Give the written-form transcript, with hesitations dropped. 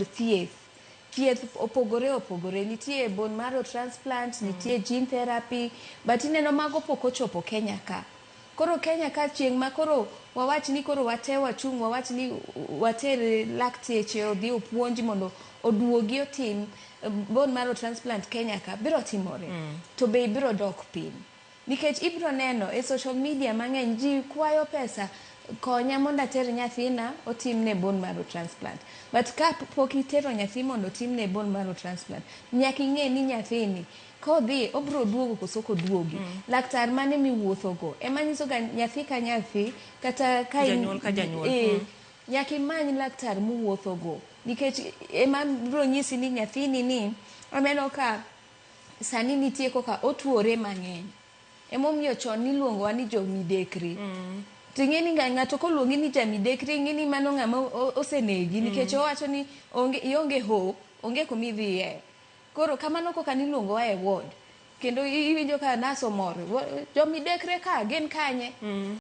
Thieth. Thieth opogore opogore. Nitie bone marrow transplant, nitie gene therapy, but ineno mago pok ochopo Kenya ka. Koro Kenya ka chieng' ma koro wawach ni koro wate wachung' wawach ni water lakteche odhi opuonj mondo oduogi otim bone marrow transplant Kenya ka, biro timore. To bei biro dok piny. Nikech ibiro neno e social media mang'eny ji kwayo pesa, konya mondo ater nyathina otimne bone marrow transplant. But ka pok itero nyathi mondo otimne bone marrow transplant, nyaka ing'e ni nyathini kodhi obiro duogo koso ok oduogi. Laktar mane miwuothogo ema nyiso ga nyathi ka nyathi kata ka in Janyuol ka janyuol. Nyaka imany laktar muwuothogo nikech ema biro nyisi ni nyathini ni aneno ka sani nitie koka otuore mang'eny. Emomiyo chon niluongowa ni jomidekre. To ing'e ni ng'ato koluongi ni jamidekre, ing'e ni mano ng'ama osenegi nikech owacho ni onge, ionge hope, onge kuma idhiye. Koro kamano koka niluongowa e ward. Kendo iwinjo ka nurse omor, jomidekre ka gin kanye?